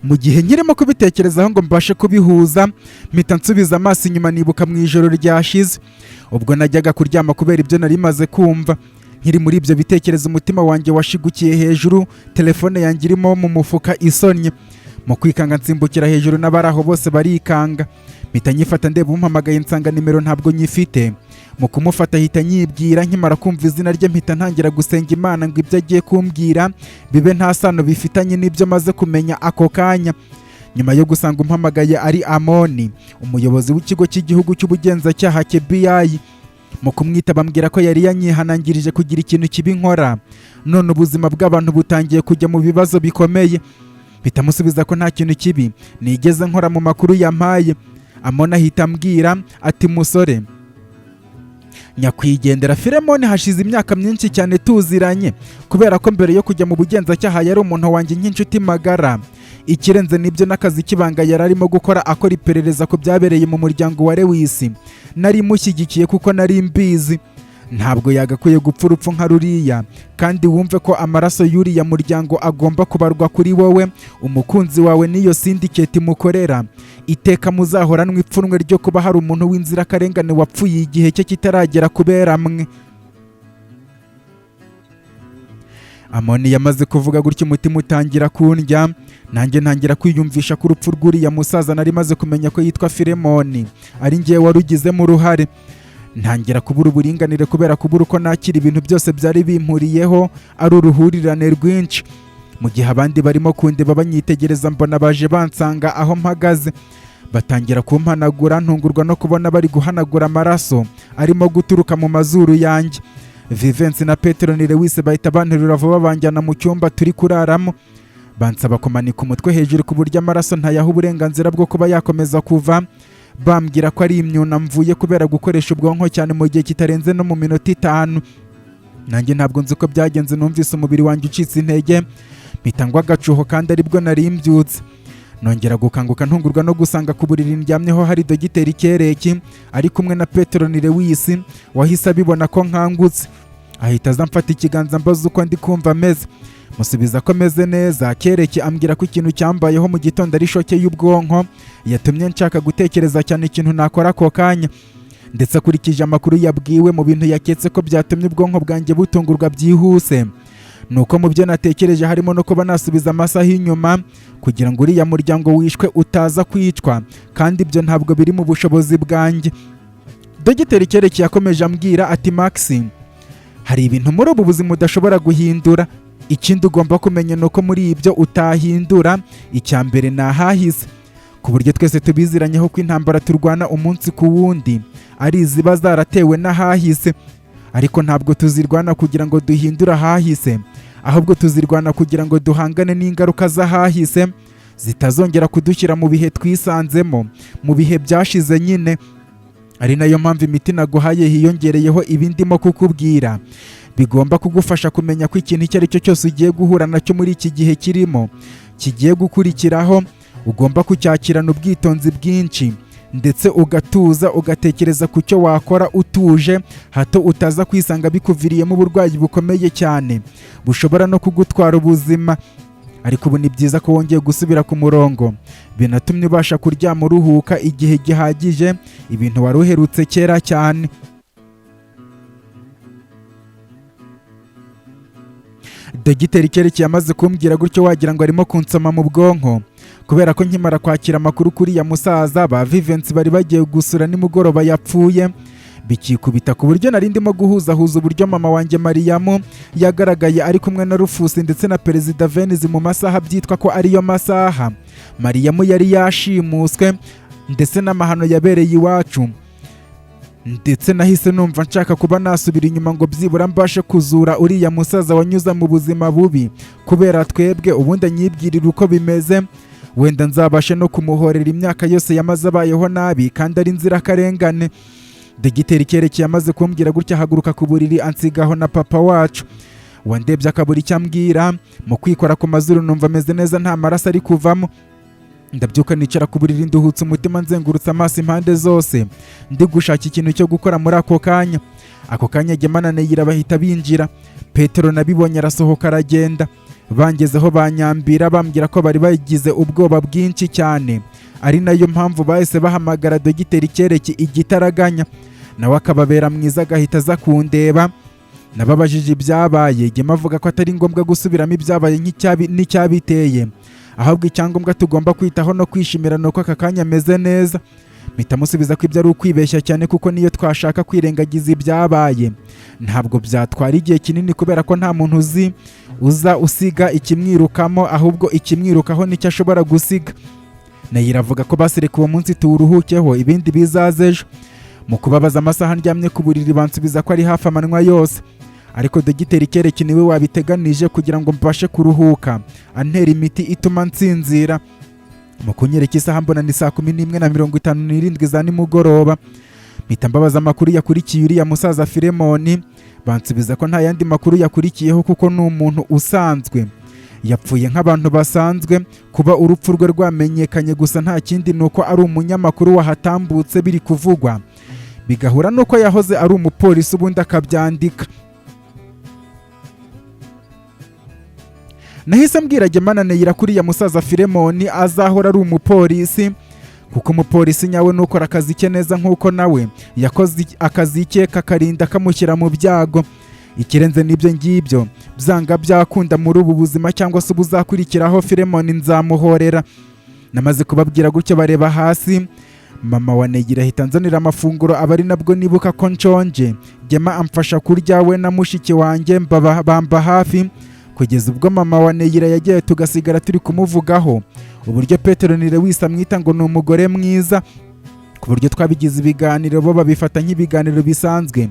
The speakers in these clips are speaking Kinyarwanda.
Mu gihe nkirimo kubitekerezaho ngo mbashe kubihuza, mpita nsubiza amaso inyuma, nibuka mu ijoro ryashize ubwo najyaga kuryama kubera ibyo nari maze kumva. Nkiri muri ibyo bitekerezo, umutima wanjye washigukiye hejuru, telefone yanjye irimo mu mufuka isonnye. Mu kwikanga nsimbukira hejuru, n'abari aho bose barikanga. Mpita nyifata, ndeba umpamagaye, nsanga nimero ntabwo nyifite. Mu kumufata ahita nyibwira. Nkimara kumva izina rye, mpita ntangira gusenga Imana ngo ibyo agiye kumbwira bibe nta sano bifitanye n'ibyo maze kumenya ako kanya. Nyuma yo gusanga umpamagaye ari Amoni, umuyobozi w'ikigo cy'igihugu cy'ubugenzacyaha KBI, mu kumwita bambwira ko yari yanyihanangirije kugira ikintu kibi nkora, none ubuzima bw'abantu butangiye kujya mu bibazo bikomeye. Mpita musubiza ko nta kintu kibi nigeze nkora mu makuru yampaye. Amoni ahita ambwira ati: "Musore, nyakwigendera Filemoni hashize imyaka myinshi cyane tuziranye, kubera ko mbere yo kujya mu bugenzacyaha yari umuntu wanjye nk'inshuti magara. Ikirenze n'ibyo, n'akazi k'ibanga yari arimo gukora akora iperereza ku byabereye mu muryango wa Lewisi nari mushyigikiye, kuko nari mbizi ntabwo yagakwiye gupfa urupfu nka ruriya. Kandi wumve ko amaraso y'uriya muryango agomba kubarwa kuri wowe, umukunzi wawe n'iyo syndicate mukorera. Iteka muzahoranwa ipfunwe ryo kuba hari umuntu w'inzirakarengane wapfuye igihe cye kitaragera kubera mwe." Amoni yamaze kuvuga gutyo, umutima utangira kundya, nanjye ntangira kwiyumvisha ko urupfu rw'uriya musaza nari maze kumenya ko yitwa Filemoni ari njyewe warugizemo uruhare. Ntangira kubura uburinganire kubera kubura uko nakira ibintu byose byari bimpuriyeho ari uruhurirane rwinshi. Mu gihe abandi barimo kundeba banyitegereza, mbona baje bansanga aho mpagaze, batangira kumpanagura. Ntungurwa no kubona bari guhanagura amaraso arimo guturuka mu mazuru yanjye. Vivensi na Petero ni Lewis bahita banterura vuba, banjyana mu cyumba turi kuraramo, bansaba kumanika umutwe hejuru ku buryo amaraso ntayaha uburenganzira bwo kuba yakomeza kuva, bambwira ko ari imyuna mvuye kubera gukoresha ubwonko cyane mu gihe kitarenze no mu minota 5. Nanjye ntabwo nzi uko byagenze, numvise umubiri wanjye ucitse intege, mpita ngwa agacuho kandi aribwo nari mbyutse. Nongera gukanguka ntungurwa no gusanga ku buriri ndyamyeho hari dogiteri Kereki ari kumwe na Petero ni Lewis, wahise abibona ko nkangutse, ahita aza amfata ikiganza, mbaza uko ndi kumva ameze. Musubiza ko ameze neza. Kereki ambwira ko ikintu cyambayeho mu gitondo ari choc y'ubwonko yatumye nshaka gutekereza cyane ikintu nakora ako kanya, ndetse akurikije amakuru yabwiwe, mu bintu yaketse ko byatumye ubwonko bwanjye butungurwa byihuse ni uko mu byo natekereje harimo no kuba nasubiza amasaha inyuma kugira ngo uriya muryango wishwe utaza kwicwa, kandi ibyo ntabwo biri mu bushobozi bwanjye. Dogiteri Kereki yakomeje ambwira ati: "Max, hari ibintu muri ubu buzima udashobora guhindura. Ikindi ugomba kumenya ni uko muri ibyo utahindura, icya mbere ni ahahise, ku buryo twese tubiziranyeho ko intambara turwana umunsi ku wundi ari iziba zaratewe n'ahahise. Ariko ntabwo tuzirwana kugira ngo duhindure ahahise, ahubwo tuzirwana kugira ngo duhangane n'ingaruka z'ahahise zitazongera kudushyira mu bihe twisanzemo mu bihe byashize nyine. Ari nayo mpamvu imiti naguhaye hiyongereyeho ibindimo kukubwira bigomba kugufasha kumenya ko ikintu icyo ari cyo cyose ugiye guhura nacyo muri iki gihe kirimo kigiye gukurikiraho, ugomba kucyakirana ubwitonzi bwinshi, ndetse ugatuza, ugatekereza ku cyo wakora utuje, hato utaza kwisanga bikuviriyemo uburwayi bukomeye cyane bushobora no kugutwara ubuzima. Ariko ubu ni byiza ko wongeye gusubira ku murongo, binatumye ubasha kuryama uruhuka igihe gihagije, ibintu wari uherutse kera cyane." Dogiteri Kereki yamaze kumbwira gutyo, wagira ngo arimo kunsoma mu bwonko, kubera ko nkimara kwakira amakuru kuri ya musaza ba Vivensi bari bagiye gusura nimugoroba yapfuye, bikikubita ku buryo nari ndimo guhuzahuza uburyo mama wanjye Mariyamu yagaragaye ari kumwe na Rufusi ndetse na Perezida Venizi mu masaha byitwa ko ariyo masaha Mariyamu yari yashimuswe, ndetse n'amahano yabereye iwacu. Ndetse nahise numva nshaka kuba nasubira inyuma ngo byibura mbashe kuzura uriya musaza wanyuze mu buzima bubi kubera twebwe, ubundi anyibwirire uko bimeze, wenda nzabashe no kumuhorera imyaka yose yamaze abayeho nabi kandi ari inzirakarengane. Dogiteri Kereki yamaze kumbwira gutya, ahaguruka ku buriri, ansigaho na papa wacu wandebye akabura icyo ambwira. Mu kwikora ku mazuru numva ameze neza, nta maraso ari kuvamo. Ndabyuka, nicara ku buriri, nduhutse umutima, nzengurutse amaso impande zose ndi gushaka ikintu cyo gukora muri ako kanya. Ako kanya Gemana na Neyira bahita binjira. Petero nabibonye arasohoka aragenda. Bangezeho banyambira, bambwira ko bari bagize ubwoba bwinshi cyane, ari nayo mpamvu bahise bahamagara Dogiteri Kereki igitaraganya, nawe akababera mwiza agahita aza kundeba. Nababajije ibyabaye. Gema avuga ko atari ngombwa gusubiramo ibyabaye n'icyabiteye, ahubwo icyangombwa tugomba kwitaho no kwishimira ni uko aka kanya ameze neza. Mpita musubiza ko ibyo ari ukwibeshya cyane, kuko niyo twashaka kwirengagiza ibyabaye ntabwo byatwara igihe kinini, kubera ko nta muntu uzi uza usiga ikimwirukamo, ahubwo ikimwirukaho nicyo ashobora gusiga. Nayira avuga ko basireka uwo munsi tuwuruhukeho, ibindi bizaza ejo. Mu kubabaza amasaha ndyamye ku buriri, bansubiza ko ari hafi amanywa yose, ariko Dogiteri Kereki niwe wabiteganije kugira ngo mbashe kuruhuka, antera imiti ituma nsinzira. Mu kunyereka isaha mbona ni 11:57 za nimugoroba. Mpita mbabaza amakuru yakurikiye uriya musaza Filemoni. Bansubiza ko nta yandi makuru yakurikiyeho, kuko ni umuntu usanzwe, yapfuye nk'abantu basanzwe. Kuba urupfu rwe rwamenyekanye gusa nta kindi, ni uko ari umunyamakuru wahatambutse biri kuvugwa, bigahura n'uko yahoze ari umupolisi, ubundi akabyandika. Nahise mbwira Gemana Neyira ko uriya musaza Filemoni azahora ari umupolisi, kuko umupolisi nyawe nukora akazi ke neza nk'uko nawe yakoze akazi ke kakarinda kamushyira mu byago. Ikirenze n'ibyo ngibyo, byanga byakunda muri ubu buzima cyangwa se ubuzakurikiraho, Filemoni nzamuhorera. Namaze kubabwira gutyo bareba hasi. Mama wa Negira ahita anzanira amafunguro, aba ari nabwo nibuka ko nshonje. Gema amfasha kurya, we na mushiki wanjye bamba hafi, kugeza ubwo mama wa Neyira yagiye tugasigara turi kumuvugaho, uburyo Petero Nirewisi amwita ngo ni umugore mwiza, ku buryo twabigize ibiganiro, bo babifata nk'ibiganiro bisanzwe.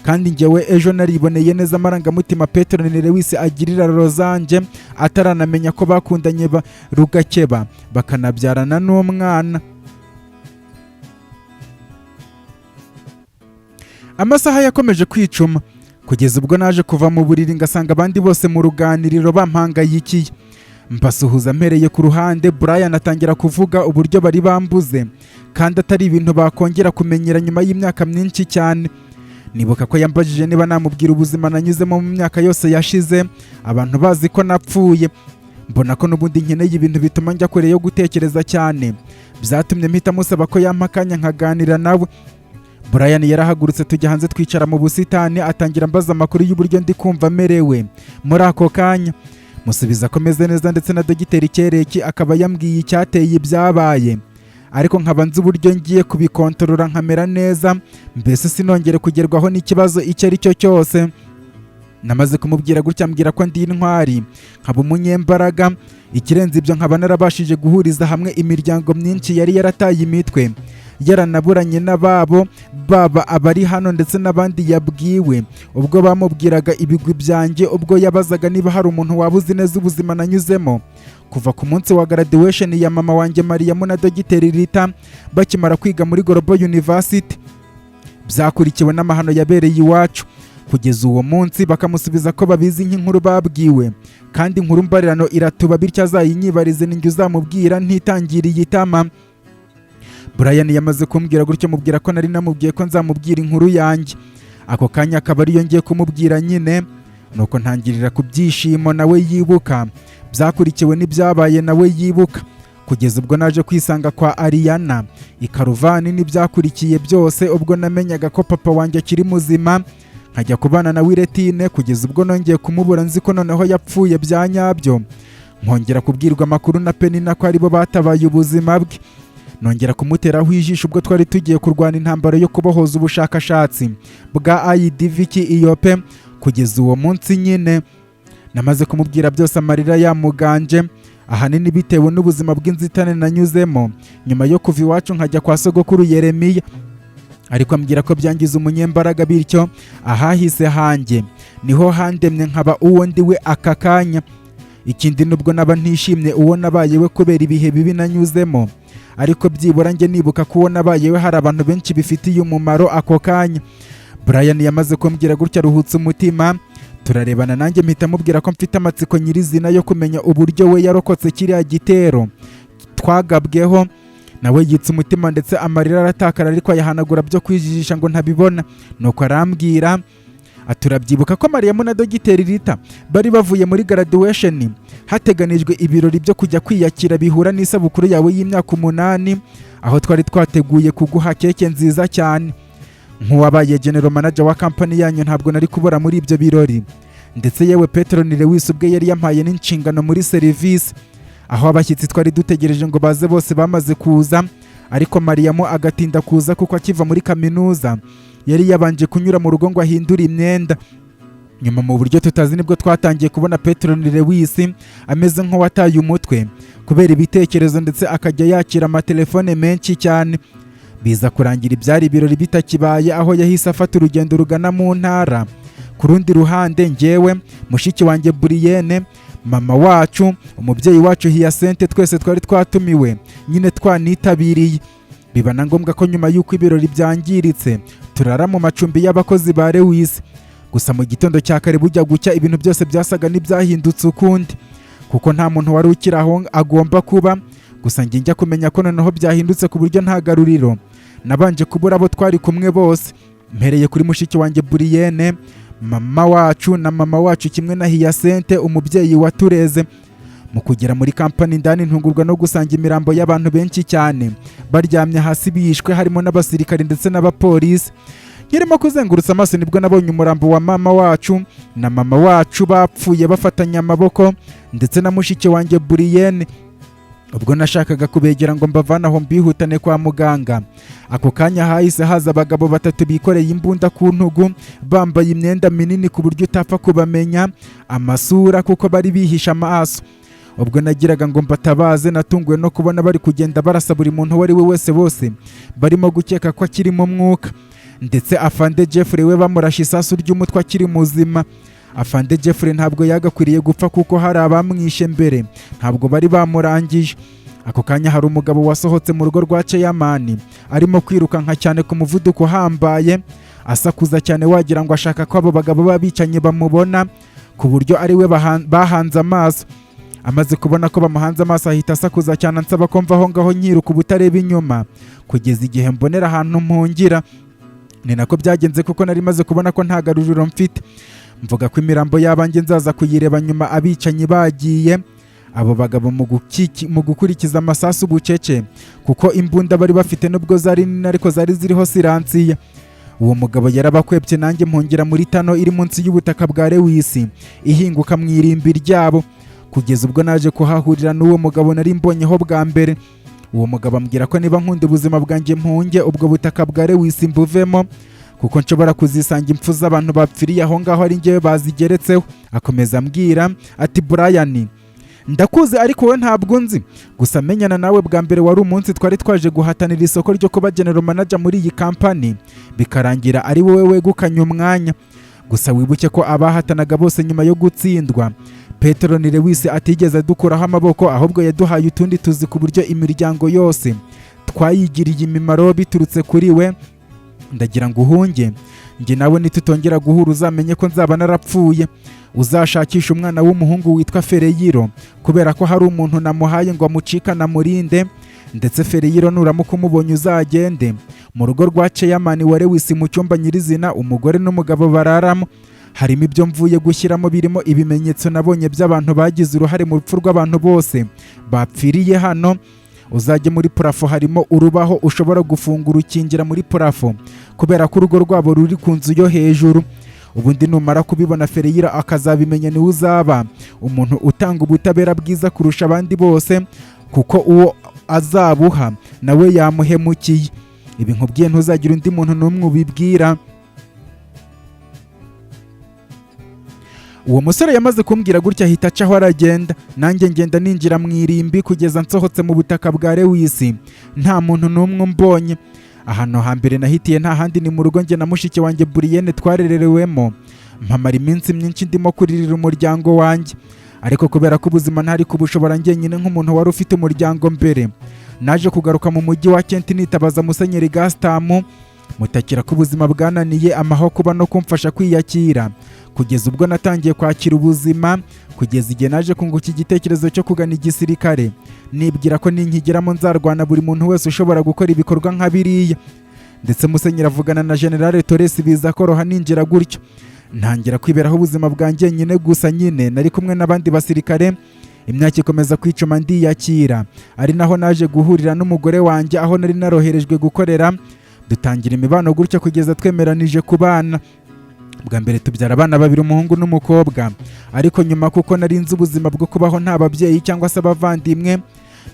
Kandi njyewe ejo nariboneye neza amarangamutima Petero Nirewisi agirira Rozanje ataranamenya ko bakundanye rugakeba bakanabyarana n'umwana. Amasaha yakomeje kwicuma kugeza ubwo naje kuva mu buriri ngasanga abandi bose mu ruganiriro bampangayikiye. Mbasuhuza mpereye ku ruhande. Brian atangira kuvuga uburyo bari bambuze kandi atari ibintu bakongera kumenyera nyuma y'imyaka myinshi cyane. Nibuka ko yambajije niba namubwira ubuzima nanyuzemo mu myaka yose yashize abantu bazi ko napfuye. Mbona ko n'ubundi nkeneye ibintu bituma njya kure yo gutekereza cyane, byatumye mpita musaba ko yampa akanya nkaganira nawe. Brian yarahagurutse tujya hanze twicara mu busitani, atangira ambaza amakuru y'uburyo ndi kumva amerewe muri ako kanya. Musubiza ko meze neza, ndetse na Dogiteri Kereki akaba yambwiye icyateye ibyabaye, ariko nkaba nzi uburyo ngiye kubikontorora nkamera neza, mbese sinongere kugerwaho n'ikibazo icyo ari cyo cyose. Namaze kumubwira gutya ambwira ko ndi intwari, nkaba umunyembaraga, ikirenze ibyo nkaba narabashije guhuriza hamwe imiryango myinshi yari yarataye imitwe, yaranaburanye n'ababo, baba abari hano ndetse n'abandi yabwiwe ubwo bamubwiraga ibigwi byanjye, ubwo yabazaga niba hari umuntu waba uzi neza ubuzima nanyuzemo kuva ku munsi wa graduation ya mama wanjye Mariyamu na Dogiteri Rita bakimara kwiga muri Global University, byakurikiwe n'amahano yabereye iwacu kugeza uwo munsi. Bakamusubiza ko babizi nk'inkuru babwiwe, kandi inkuru mbarirano iratuba, bityo azayinyibarize ninjye uzamubwira ntitangiriye itama. Brian yamaze kumbwira gutyo mubwira ko nari namubwiye ko nzamubwira inkuru yanjye, ako kanya akaba ariyo ngiye kumubwira nyine. Nuko ntangirira ku byishimo nawe yibuka, byakurikiwe n'ibyabaye nawe yibuka, kugeza ubwo naje kwisanga kwa Ariana i Karuvani n'ibyakurikiye byose, ubwo namenyaga ko papa wanjye akiri muzima, nkajya kubana na Wiretine, kugeza ubwo nongeye kumubura nzi ko noneho yapfuye bya nyabyo, nkongera kubwirwa amakuru na Penina ko aribo batabaye ubuzima bwe. Nongera kumuteraho ijisho ubwo twari tugiye kurwana intambara yo kubohoza ubushakashatsi bwa IDVK Iyope, kugeza uwo munsi nyine. Namaze kumubwira byose amarira yamuganje, ahanini bitewe n'ubuzima bw'inzitane nanyuzemo nyuma yo kuva iwacu nkajya kwa sogokuru Yeremiya, ariko ambwira ko byangize umunyembaraga, bityo ahahise hanjye niho handemye nkaba uwo ndi we aka kanya. Ikindi, nubwo naba ntishimye uwo nabaye we kubera ibihe bibi nanyuzemo, ariko byibura njye nibuka ko uwo nabaye we hari abantu benshi bifitiye umumaro ako kanya. Brian yamaze kumbwira gutya aruhutse umutima, turarebana, nanjye mpita mubwira ko mfite amatsiko nyirizina yo kumenya uburyo we yarokotse kiriya gitero twagabweho. Nawe yitsa umutima ndetse amarira aratakara, ariko ayahanagura byo kwijijisha ngo ntabibona. Nuko arambwira Turabyibuka ko Mariyamu na Dogiteri Rita bari bavuye muri graduation, hateganijwe ibirori byo kujya kwiyakira bihura n'isabukuru yawe y'imyaka 8, aho twari twateguye kuguha keke nziza cyane. Nk'uwabaye general manager wa company yanyu, ntabwo nari kubura muri ibyo birori. Ndetse yewe, Patron Lewis ubwe yari yampaye n'inshingano muri serivisi, aho abashyitsi twari dutegereje ngo baze bose bamaze kuza, ariko Mariyamu agatinda kuza kuko akiva muri kaminuza yari yabanje kunyura mu rugo ngo ahindure imyenda. Nyuma, mu buryo tutazi, nibwo twatangiye kubona Patron Lewis ameze nk'uwataye umutwe kubera ibitekerezo, ndetse akajya yakira amatelefone menshi cyane. Biza kurangira ibyari ibirori bitakibaye, aho yahise afata urugendo rugana mu ntara. Ku rundi ruhande, njyewe, mushiki wanjye Buriyene, mama wacu, umubyeyi wacu Hiyasente, twese twari twatumiwe nyine, twanitabiriye. Biba na ngombwa ko nyuma y'uko ibirori byangiritse turara mu macumbi y'abakozi ba Lewis. Gusa mu gitondo cya kare bujya gucya, ibintu byose byasaga n'ibyahindutse ukundi, kuko nta muntu wari ukiri aho agomba kuba. Gusa njye njya kumenya ko noneho byahindutse ku buryo nta garuriro, nabanje kubura abo twari kumwe bose, mpereye kuri mushiki wanjye Buriyene, mama wacu na mama wacu, kimwe na Hiyasente, umubyeyi watureze. Mu kugera muri kampani indani, ntungurwa no gusanga imirambo y'abantu benshi cyane baryamye hasi bishwe, harimo n'abasirikari ndetse n'abapolisi. Nkirimo kuzengurutsa amaso, nibwo nabonye umurambo wa mama wacu na mama wacu bapfuye bafatanye amaboko, ndetse na mushiki wanjye Buriyene. Ubwo nashakaga kubegera ngo mbavane aho mbihutane kwa muganga, ako kanya hahise haza abagabo batatu bikoreye imbunda ku ntugu, bambaye imyenda minini ku buryo utapfa kubamenya amasura kuko bari bihishe amaso. Ubwo nagiraga ngo mbatabaze, natunguwe no kubona bari kugenda barasa buri muntu uwo ari we wese, bose barimo gukeka ko akiri mu mwuka. Ndetse afande Jeffrey we bamurashe isasu ry'umutwe akiri muzima. Afande Jeffrey ntabwo yagakwiriye gupfa kuko hari abamwishe mbere, ntabwo bari bamurangije. Ako kanya hari umugabo wasohotse mu rugo rwa chairman arimo kwirukanka cyane ku muvuduko uhambaye, asakuza cyane, wagira ngo ashaka ko abo bagabo b'abicanyi bamubona, ku buryo ari we bahanze amaso. Amaze kubona ko bamuhanze amaso, ahita asakuza cyane ansaba ko mva aho ngaho nkiruka ubutareba inyuma kugeza igihe mbonera ahantu mpungira. Ni nako byagenze, kuko nari maze kubona ko nta garuriro mfite. Mvuga ko imirambo y'abanjye nzaza kuyireba nyuma abicanyi bagiye. Abo bagabo mu gukurikiza amasasu bucece, kuko imbunda bari bafite nubwo zari nini ariko zari ziriho silencieux. Uwo mugabo yarabakwebye, nanjye mpungira muri tunnel iri munsi y'ubutaka bwa Lewis, ihinguka mu irimbi ryabo, kugeza ubwo naje kuhahurira n'uwo mugabo nari mbonyeho bwa mbere. Uwo mugabo ambwira ko niba nkunda ubuzima bwanjye mpunge ubwo butaka bwa Lewis mbuvemo, kuko nshobora kuzisanga impfu z'abantu bapfiriye aho ngaho ari njyewe bazigeretseho. Akomeza ambwira ati: "Brian, ndakuzi ariko wowe ntabwo nzi. Gusa menyana nawe bwa mbere wari umunsi twari twaje guhatanira isoko ryo kuba general manager muri iyi kampani, bikarangira ari wowe wegukanye umwanya. Gusa wibuke ko abahatanaga bose nyuma yo gutsindwa, Patron Lewis atigeze adukuraho amaboko, ahubwo yaduhaye utundi tuzi ku buryo imiryango yose twayigiriye imimaro biturutse kuri we. Ndagira ngo uhunge, njye nawe nitutongera guhura uzamenye ko nzaba narapfuye. Uzashakisha umwana w'umuhungu witwa Fereyiro, kubera ko hari umuntu namuhaye ngo amucikane amurinde. Ndetse Fereyiro nuramuka umubonye, uzagende mu rugo rwa chairman wa Lewis, mu cyumba nyirizina umugore n'umugabo bararamo, harimo ibyo mvuye gushyiramo, birimo ibimenyetso nabonye by'abantu bagize uruhare mu rupfu rw'abantu bose bapfiriye hano. Uzajye muri plafond, harimo urubaho ushobora gufungura ukinjira muri plafond, kubera ko urugo rwabo ruri ku nzu yo hejuru. Ubundi numara kubibona, Fereyira akazabimenya, niwe uzaba umuntu utanga ubutabera bwiza kurusha abandi bose, kuko uwo azabuha nawe yamuhemukiye. Ibi nkubwiye ntuzagira undi muntu n'umwe ubibwira." Uwo musore yamaze kumbwira gutya, ahita acaho aragenda, nanjye ngenda ninjira mu irimbi kugeza nsohotse mu butaka bwa Lewis nta muntu n'umwe umbonye. Ahantu hambere nahitiye nta handi, ni mu rugo njye na mushiki wanjye Buriyene twarererewemo. Mpamara iminsi myinshi ndimo kuririra umuryango wanjye, ariko kubera ko ubuzima ntari kubushobora njyenyine nk'umuntu wari ufite umuryango mbere, naje kugaruka mu mujyi wa Kent, nitabaza Musenyeri Gasitamu, mutakira ko ubuzima bwananiye, amaho kuba no kumfasha kwiyakira, kugeza ubwo natangiye kwakira ubuzima, kugeza igihe naje kunguka igitekerezo cyo kugana igisirikare, nibwira ko ninkigeramo nzarwana buri muntu wese ushobora gukora ibikorwa nka biriya. Ndetse musenyeri avugana na Generale Torres, biza koroha ninjira gutyo. Ntangira kwiberaho ubuzima bwanjye nyine. Gusa nyine nari kumwe n'abandi basirikare. Imyaka ikomeza kwicuma, ndiyakira, ari naho naje guhurira n'umugore wanjye aho nari naroherejwe gukorera. Dutangira imibano gutyo kugeza twemeranije kubana. Bwa mbere tubyara abana babiri, umuhungu n'umukobwa. Ariko nyuma, kuko nari nzi ubuzima bwo kubaho nta babyeyi cyangwa se abavandimwe,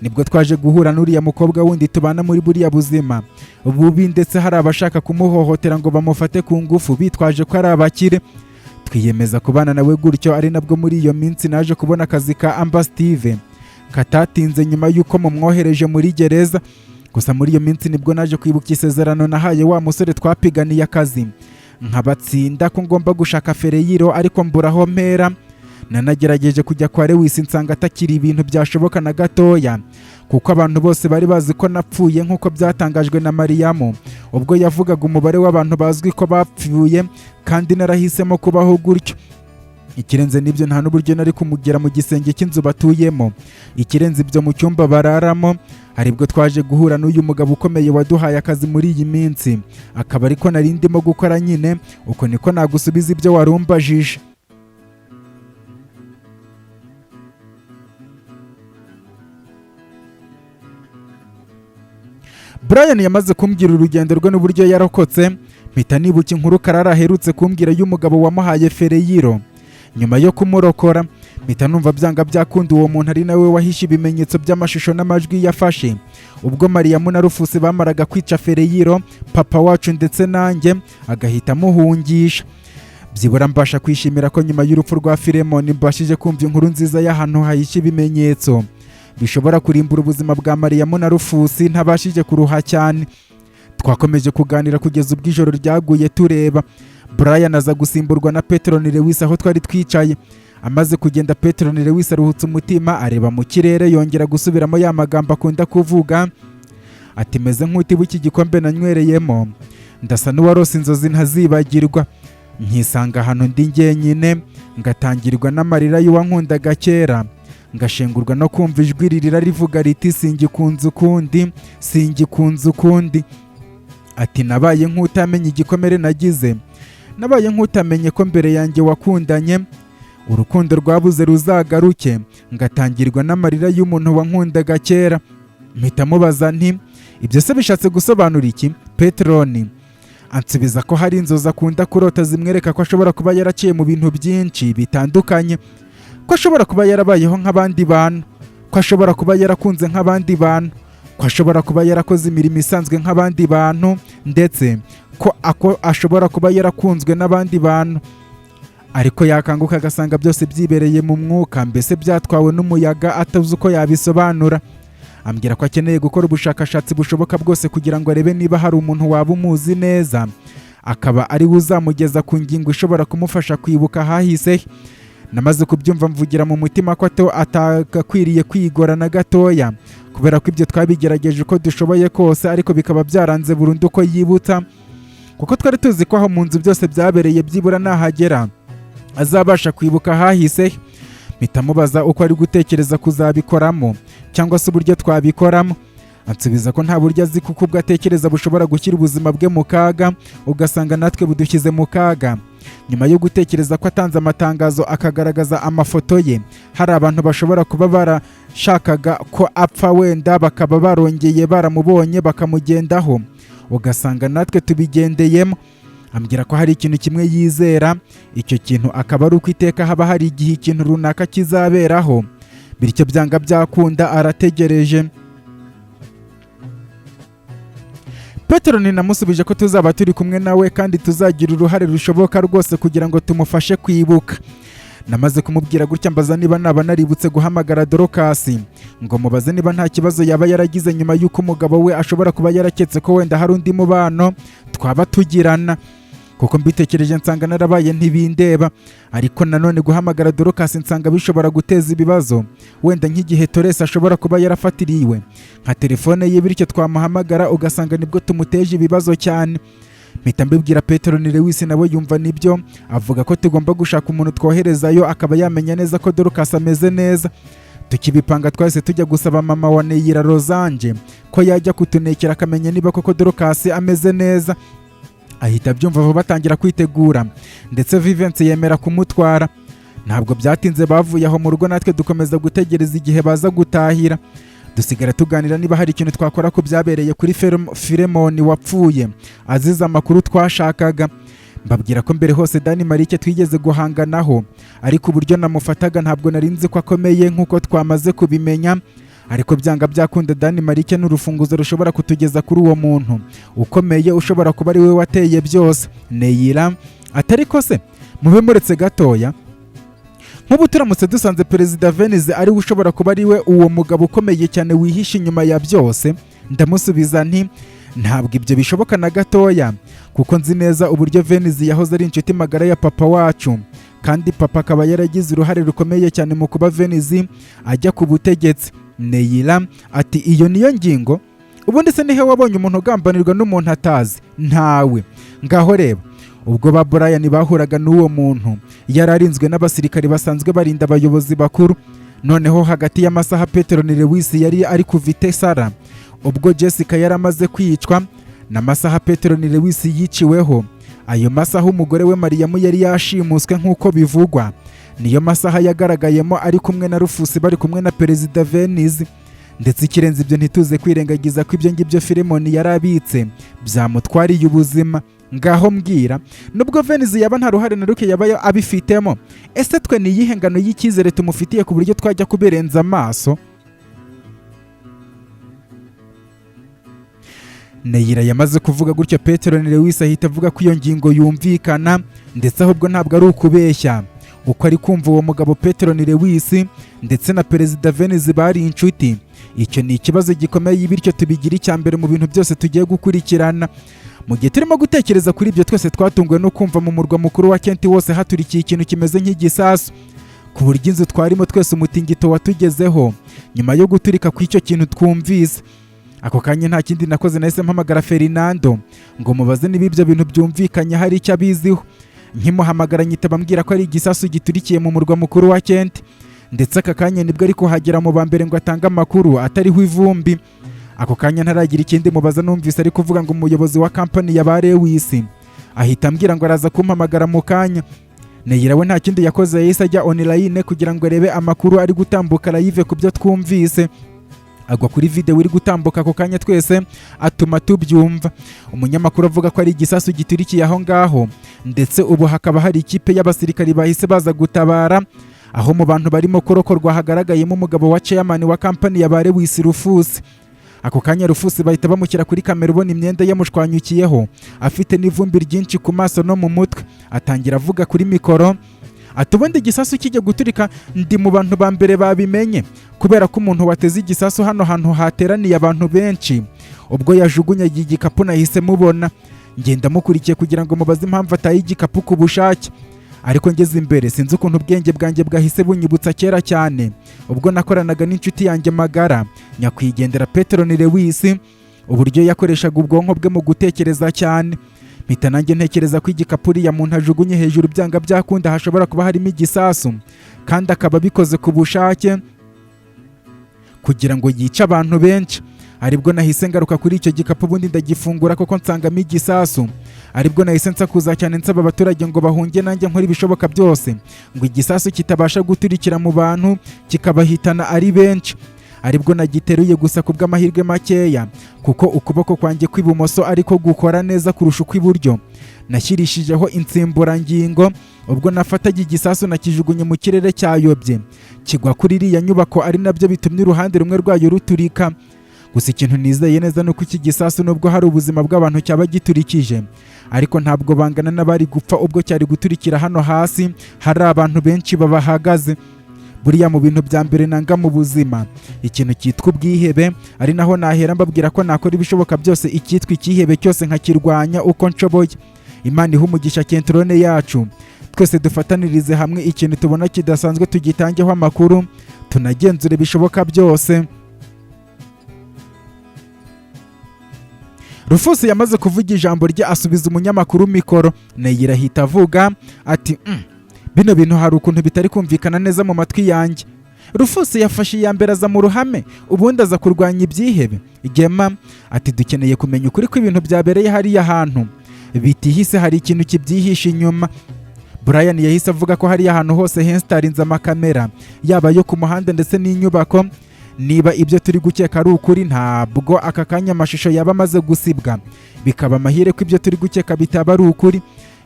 nibwo twaje guhura n'uriya mukobwa wundi tubana muri buriya buzima bubi, ndetse hari abashaka kumuhohotera ngo bamufate ku ngufu bitwaje ko ari abakire. Twiyemeza kubana nawe gutyo, ari nabwo muri iyo minsi naje kubona akazi ka Amba Steve katatinze nyuma y'uko mumwohereje muri gereza. Gusa muri iyo minsi nibwo naje kwibuka isezerano nahaye wa musore twapiganiye akazi nkabatsinda, ko ngomba gushaka Fereyiro, ariko mbura aho mpera. Nanagerageje kujya kwa Lewis, nsanga atakiri ibintu byashoboka na gatoya, kuko abantu bose bari bazi ko napfuye, nk'uko byatangajwe na Mariyamu ubwo yavugaga umubare w'abantu bazwi ko bapfuye, kandi narahisemo kubaho gutyo. Ikirenze n'ibyo, nta n'uburyo nari kumugera mu gisenge cy'inzu batuyemo, ikirenze ibyo mu cyumba bararamo. Aribwo twaje guhura n'uyu mugabo ukomeye waduhaye akazi muri iyi minsi, akaba ariko nari ndimo gukora nyine. Uko niko nagusubiza ibyo warumbajije. Brian yamaze kumbwira urugendo rwe n'uburyo yarokotse, mpita nibuka inkuru Karara aherutse kumbwira y'umugabo wamuhaye Fereyiro nyuma yo kumurokora. Mpita numva byanga byakunda uwo muntu ari nawe wahishe ibimenyetso by'amashusho n'amajwi yafashe ubwo Mariyamu na Rufusi bamaraga kwica Fereyiro, papa wacu ndetse nanjye, agahita amuhungisha. Byibura mbasha kwishimira ko nyuma y'urupfu rwa Filemoni mbashije kumva inkuru nziza y'ahantu hahishe ibimenyetso bishobora kurimbura ubuzima bwa Mariyamu na Rufusi ntabashije kuruha cyane. Twakomeje kuganira kugeza ubwo ijoro ryaguye tureba. Brian aza gusimburwa na Petroni Lewis aho twari twicaye. Amaze kugenda, Petroni Lewis aruhutse umutima, areba mu kirere, yongera gusubiramo ya magambo akunda kuvuga ati: "Meze nk'utiba iki gikombe nanywereyemo, ndasa n'uwarose inzozi ntazibagirwa, nkisanga ahantu ndi njyenyine, ngatangirwa n'amarira y'uwankundaga kera, ngashengurwa no kumva ijwi ririra rivuga riti: 'Singikunze ukundi, singikunze ukundi.'" Ati: "Nabaye nk'utamenya igikomere nagize, nabaye nk'utamenye ko mbere yanjye wakundanye, urukundo rwabuze ruzagaruke, ngatangirwa n'amarira y'umuntu wankundaga kera." Mpita mubaza nti: "Ibyo se bishatse gusobanura iki, Petroni?" Ansubiza ko hari inzozi akunda kurota zimwereka ko ashobora kuba yaraciye mu bintu byinshi bitandukanye, ko ashobora kuba yarabayeho nk'abandi bantu, ko ashobora kuba yarakunze nk'abandi bantu, ko ashobora kuba yarakoze imirimo isanzwe nk'abandi bantu, ndetse ko ako ashobora kuba yarakunzwe n'abandi bantu, ariko yakanguka agasanga byose byibereye mu mwuka, mbese byatwawe n'umuyaga, atazi uko yabisobanura. Ambwira ko akeneye gukora ubushakashatsi bushoboka bwose kugira ngo arebe niba hari umuntu waba umuzi neza, akaba ari we uzamugeza ku ngingo ishobora kumufasha kwibuka ahahise he. Namaze kubyumva mvugira mu mutima ko atagakwiriye kwigora na gatoya, kubera ko ibyo twabigerageje uko dushoboye kose, ariko bikaba byaranze burundu ko yibutsa, kuko twari tuzi ko aho mu nzu byose byabereye byibura nahagera azabasha kwibuka ahahise he. Mpita mubaza uko ari gutekereza kuzabikoramo cyangwa se uburyo twabikoramo. Ansubiza ko nta buryo azi, kuko ubwo atekereza bushobora gushyira ubuzima bwe mu kaga, ugasanga natwe budushyize mu kaga. Nyuma yo gutekereza ko atanze amatangazo akagaragaza amafoto ye, hari abantu bashobora kuba barashakaga ko apfa, wenda bakaba barongeye baramubonye bakamugendaho, ugasanga natwe tubigendeyemo. Ambwira ko hari ikintu kimwe yizera, icyo kintu akaba ari uko iteka haba hari igihe ikintu runaka kizaberaho, bityo byanga byakunda arategereje. Petero namusubije ko tuzaba turi kumwe nawe kandi tuzagira uruhare rushoboka rwose kugira ngo tumufashe kwibuka. Namaze kumubwira gutya, mbaza niba naba naributse guhamagara Dorokasi ngo mubaze niba nta kibazo yaba yaragize nyuma y'uko umugabo we ashobora kuba yaraketse ko wenda hari undi mubano twaba tugirana, kuko mbitekereje nsanga narabaye ntibindeba. Ariko nanone guhamagara Dorokasi nsanga bishobora guteza ibibazo, wenda nk'igihe Toresi ashobora kuba yarafatiriwe nka telefone ye, bityo twamuhamagara ugasanga nibwo tumuteje ibibazo cyane. Mpita mbibwira Petero ni Lewis, nawe yumva nibyo, avuga ko tugomba gushaka umuntu twoherezayo akaba yamenya neza ko Dorcas ameze neza. Tukibipanga twahise tujya gusaba mama wa Neyira Rosange ko yajya kutunekera akamenya niba koko Dorcas ameze neza. Ahita abyumva vuba, batangira kwitegura, ndetse Vivensi yemera kumutwara. Ntabwo byatinze bavuye aho mu rugo, natwe dukomeza gutegereza igihe baza gutahira. Dusigara tuganira niba hari ikintu twakora ku byabereye kuri Filemoni wapfuye azize amakuru twashakaga. Mbabwira ko mbere hose Dani Marike twigeze guhanganaho, ariko uburyo namufataga ntabwo nari nzi ko akomeye nk'uko twamaze kubimenya. Ariko byanga byakunda Dani Marike ni urufunguzo rushobora kutugeza kuri uwo muntu ukomeye ushobora kuba ari we wateye byose. Neyira atari ko se mube muretse gatoya, nk'ubu turamutse dusanze Perezida Venize ari we ushobora kuba ari we uwo mugabo ukomeye cyane wihishe inyuma ya byose? Ndamusubiza nti: "Ntabwo ibyo bishoboka na gatoya, kuko nzi neza uburyo Venize yahoze ari inshuti magara ya papa wacu, kandi papa akaba yaragize uruhare rukomeye cyane mu kuba Venize ajya ku butegetsi." Neyira ati: "Iyo niyo ngingo. Ubundi se nihe wabonye umuntu ugambanirwa n'umuntu atazi? Ntawe. Ngaho reba ubwo ba Brian bahuraga n'uwo muntu, yari arinzwe n'abasirikari basanzwe barinda abayobozi bakuru. Noneho hagati y'amasaha Petero ni Lewis yari ari kuva i Tesara ubwo Jessica yari amaze kwicwa n'amasaha Petero ni Lewis yiciweho, ayo masaha umugore we Mariyamu yari yashimuswe nk'uko bivugwa, niyo masaha yagaragayemo ari kumwe na Rufusi, bari kumwe na Perezida Venize. Ndetse ikirenze ibyo, ntituze kwirengagiza ko ibyo ngibyo Filemoni yari abitse byamutwariye ubuzima. Ngaho mbwira, nubwo Venize yaba nta ruhare na ruke yaba abifitemo, ese twe ni iyihe ngano y'icyizere tumufitiye ku buryo twajya kubirenza amaso?" Neyira yamaze kuvuga gutyo, Petero ni Lewis ahita avuga ko iyo ngingo yumvikana, ndetse ahubwo ntabwo ari ukubeshya uko ari kumva uwo mugabo Petero ni Lewis ndetse na Perezida Venize bari inshuti. Icyo ni ikibazo gikomeye, bityo tubigira icya mbere mu bintu byose tugiye gukurikirana. Mu gihe turimo gutekereza kuri ibyo, twese twatunguwe no kumva mu murwa mukuru wa Kenti wose haturikiye ikintu kimeze nk'igisasu, ku buryo inzu twarimo twese umutingito watugezeho nyuma yo guturika kw'icyo kintu twumvise. Ako kanya nta kindi nakoze, nahise mpamagara Ferinando ngo mubaze niba ibyo bintu byumvikanye hari icyo abiziho. Nkimuhamagara nyitaba ambwira ko ari igisasu giturikiye mu murwa mukuru wa Kenti, ndetse aka kanya nibwo ari kuhagera mu ba mbere ngo atange amakuru atariho ivumbi. Ako kanya ntaragira ikindi mubaza, numvise ari kuvuga ngo umuyobozi wa kampani ya ba Lewis ahita ambwira ngo araza kumpamagara mu kanya. Neyira we nta kindi yakoze, yahise ajya online kugira ngo arebe amakuru ari gutambuka live ku byo twumvise. Agwa kuri video iri gutambuka ako kanya, twese atuma tubyumva. Umunyamakuru avuga ko ari igisasu giturikiye aho ngaho, ndetse ubu hakaba hari ikipe y'abasirikari bahise baza gutabara, aho mu bantu barimo kurokorwa hagaragayemo umugabo wa chairman wa kampani ya ba Lewis, Rufusi. Ako kanya Rufusi bahita bamushyira kuri kamera, ubona imyenda yamushwanyukiyeho, afite n'ivumbi ryinshi ku maso no mu mutwe. Atangira avuga kuri mikoro ati: "Ubundi igisasu kijya guturika ndi mu bantu ba mbere babimenye, kubera ko umuntu wateze igisasu hano hantu hateraniye abantu benshi, ubwo yajugunyaga igikapu nahise mubona, ngenda mukurikiye kugira ngo mubaze impamvu ataye igikapu ku bushake. Ariko ngeze imbere, sinzi ukuntu ubwenge bwanjye bwahise bunyibutsa kera cyane ubwo nakoranaga n'inshuti yanjye magara nyakwigendera Petero ni Lewis, uburyo yakoreshaga ubwonko bwe mu gutekereza cyane. Mpita nanjye ntekereza ko igikapu uriya muntu ajugunye hejuru byanga byakunda hashobora kuba harimo igisasu, kandi akaba abikoze ku bushake kugira ngo yice abantu benshi. Aribwo nahise ngaruka kuri icyo gikapu, ubundi ndagifungura koko nsangamo igisasu. Aribwo nahise nsakuza cyane nsaba abaturage ngo bahunge, nanjye nkora ibishoboka byose ngo igisasu kitabasha guturikira mu bantu kikabahitana ari benshi. Aribwo nagiteruye, gusa ku bw'amahirwe makeya, kuko ukuboko kwanjye kw'ibumoso ariko gukora neza kurusha ukw'iburyo, nashyirishijeho insimburangingo, ubwo nafataga igisasu nakijugunye mu kirere cyayobye kigwa kuri iriya nyubako, ari nabyo bitumye uruhande rumwe rwayo ruturika. Gusa ikintu nizeye neza ni uko iki gisasu, nubwo hari ubuzima bw'abantu cyaba giturikije, ariko ntabwo bangana n'abari gupfa ubwo cyari guturikira hano hasi hari abantu benshi babahagaze. Buriya mu bintu bya mbere nanga mu buzima, ikintu cyitwa ubwihebe, ari naho nahera mbabwira ko nakora ibishoboka byose icyitwa icyihebe cyose nkakirwanya uko nshoboye. Imana iha umugisha Kentrone yacu, twese dufatanirize hamwe, ikintu tubona kidasanzwe tugitangeho amakuru, tunagenzure bishoboka byose." Rufusi yamaze kuvuga ijambo rye, asubiza umunyamakuru mikoro. Neyira ahita avuga ati: "Bino bintu hari ukuntu bitari kumvikana neza mu matwi yanjye. Rufusi yafashe iya mbere aza mu ruhame, ubundi aza kurwanya ibyihebe." Gema ati: "Dukeneye kumenya ukuri kw'ibintu byabereye hariya hantu. Bitihise hari ikintu kibyihishe inyuma. Brian yahise avuga ko hariya ahantu hose hensitarinze amakamera, yaba ayo ku muhanda ndetse n'inyubako. Niba ibyo turi gukeka ari ukuri, ntabwo aka kanya amashusho yaba amaze gusibwa. Bikaba amahire ko ibyo turi gukeka bitaba ari ukuri,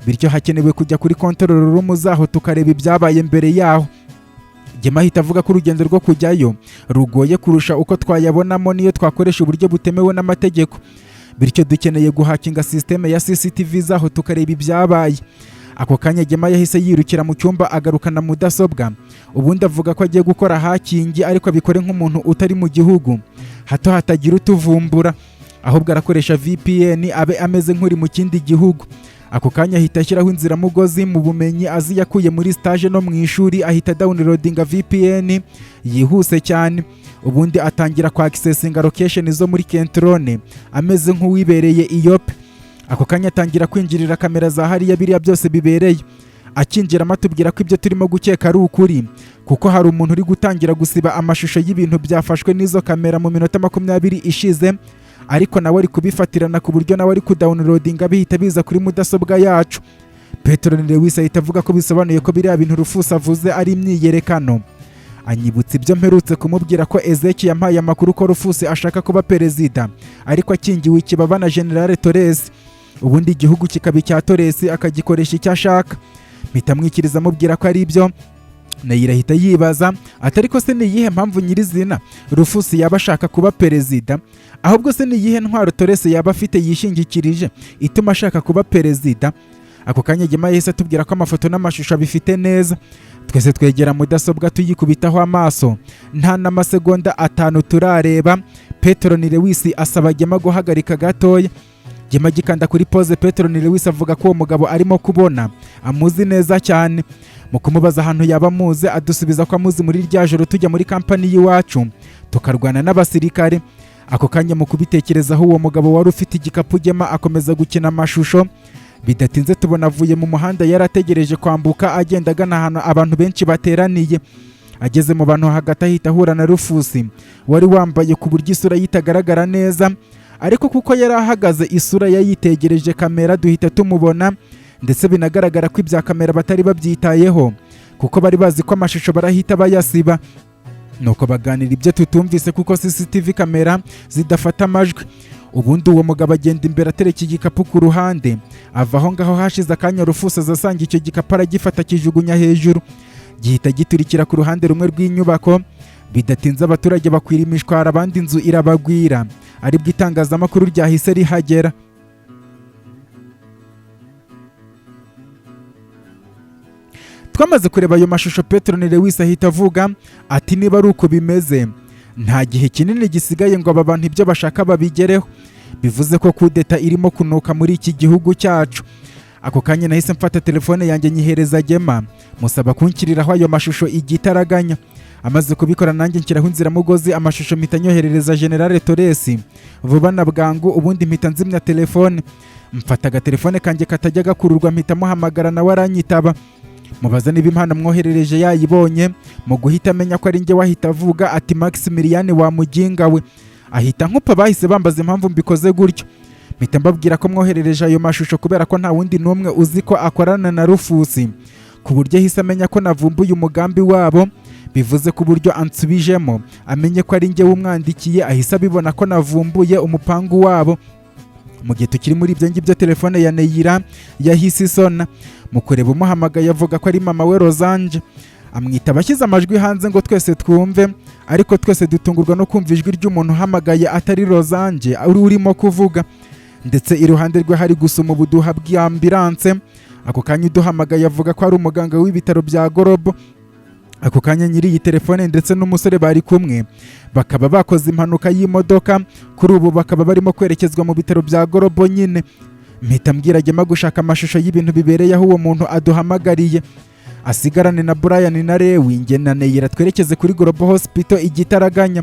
bityo hakenewe kujya kuri control room zaho tukareba ibyabaye mbere yaho. Gema ahita avuga ko urugendo rwo kujyayo rugoye kurusha uko twayabonamo niyo twakoresha uburyo butemewe n'amategeko, bityo dukeneye guhakinga sisiteme ya CCTV zaho tukareba ibyabaye. Ako kanya Gema yahise yirukira mu cyumba, agarukana mudasobwa, ubundi avuga ko agiye gukora hacking, ariko abikore nk'umuntu utari mu gihugu, hato hatagira utuvumbura, ahubwo arakoresha VPN abe ameze nk'uri mu kindi gihugu. Ako kanya ahita ashyiraho inziramugozi mu bumenyi azi yakuye muri stage no mu ishuri, ahita downloadinga VPN yihuse cyane, ubundi atangira kwa accessinga location zo muri Kentrone ameze nk'uwibereye iyope. Ako kanya atangira kwinjirira kamera za hariya biriya byose bibereye. Akinjiramo atubwira ko ibyo turimo gukeka ari ukuri, kuko hari umuntu uri gutangira gusiba amashusho y'ibintu byafashwe n'izo kamera mu minota 20 ishize, ariko nawe ari kubifatirana ku buryo nawe ari kudownloadinga bihita biza kuri mudasobwa yacu. Petro Lewis ahita avuga ko bisobanuye ko biriya bintu Rufusi avuze ari imyiyerekano. Anyibutsa ibyo mperutse kumubwira, ko Ezeki yampaye amakuru ko Rufusi ashaka kuba perezida, ariko akingiwe ikibaba na General Torres, ubundi igihugu kikaba icya Torres akagikoresha icyo ashaka. Mpita mwikiriza amubwira ko ari ibyo. Nayira ahita yibaza ati: "Ariko se ni iyihe mpamvu nyirizina Rufusi yaba ashaka kuba perezida? Ahubwo se ni iyihe ntwaro Torres yaba afite yishingikirije ituma ashaka kuba perezida?" Ako kanya Gema yahise atubwira ko amafoto n'amashusho abifite neza. Twese twegera mudasobwa tuyikubitaho amaso. Nta n'amasegonda 5 turareba, Petro ni Lewis asaba Gema guhagarika gatoya. Gema agikanda kuri pause, Petro ni Lewis avuga ko uwo mugabo arimo kubona amuzi neza cyane. Mu kumubaza ahantu yaba amuzi, adusubiza ko amuzi muri rya joro tujya muri kampani y'iwacu tukarwana n'abasirikare. Ako kanya mu kubitekerezaho uwo mugabo wari ufite igikapu, Gema akomeza gukina amashusho. Bidatinze tubona avuye mu muhanda yari ategereje kwambuka, agenda agana ahantu abantu benshi bateraniye. Ageze mu bantu hagati ahita ahura na Rufusi wari wambaye ku buryo isura ye itagaragara neza, ariko kuko yari ahagaze isura ye yitegereje kamera duhita tumubona, ndetse binagaragara ko ibya kamera batari babyitayeho kuko bari bazi ko amashusho barahita bayasiba. Nuko baganira ibyo tutumvise kuko CCTV kamera zidafata amajwi. Ubundi uwo mugabo agenda imbere atereka igikapu ku ruhande, ava aho ngaho. Hashize akanya Rufusi aza asanga icyo gikapu, aragifata akijugunya hejuru, gihita giturikira ku ruhande rumwe rw'inyubako. Bidatinze abaturage bakwira imishwara, abandi inzu irabagwira, aribwo itangazamakuru ryahise rihagera. Twamaze kureba ayo mashusho, Petro Lewis ahita avuga ati: "Niba ari uko bimeze, nta gihe kinini gisigaye ngo aba bantu ibyo bashaka babigereho. Bivuze ko kudeta irimo kunuka muri iki gihugu cyacu." Ako kanya nahise mfata telefone yanjye nyihereza Gema, musaba kunshyiriraho ayo mashusho igitaraganya. Amaze kubikora nanjye nshyiraho inziramugozi, amashusho mpita nyoherereza General Torres vuba na bwangu. Ubundi mpita nzimya telefone, mfata agatelefone kanjye katajya gakururwa, mpita muhamagara, nawe aranyitaba. Mubaza niba impano mwoherereje yayibonye. Mu guhita amenya ko ari njye wahita avuga ati: "Maximilian, wa muginga we!" Ahita nkupa. Bahise bambaza impamvu mbikoze gutyo, mpita mbabwira ko mwoherereje ayo mashusho kubera ko nta wundi n'umwe uzi ko akorana na Rufusi, ku buryo ahise amenya ko navumbuye umugambi wabo. Bivuze ko uburyo ansubijemo amenye ko ari njye wumwandikiye, ahise abibona ko navumbuye umupangu wabo. Mu gihe tukiri muri ibyo ngibyo, telefone ya Neyira yahise isona. Mu kureba umuhamagaye, avuga ko ari mama we Rosange. Amwita ashyize amajwi hanze ngo twese twumve, ariko twese dutungurwa no kumva ijwi ry'umuntu uhamagaye atari Rosange uri urimo kuvuga, ndetse iruhande rwe hari gusoma ubuduha bw'ambulance. Ako kanya uduhamagaye avuga ko ari umuganga w'ibitaro bya Gorobo. Ako kanya nyiri iyi telefone ndetse n'umusore bari kumwe bakaba bakoze impanuka y'imodoka, kuri ubu bakaba barimo kwerekezwa mu bitaro bya Gorobo nyine. Mpita mbwira Gema gushaka amashusho y'ibintu bibereye aho uwo muntu aduhamagariye, asigarane na Brian na Lewi, njye na Neyira twerekeze kuri Global Hospital igitaraganya.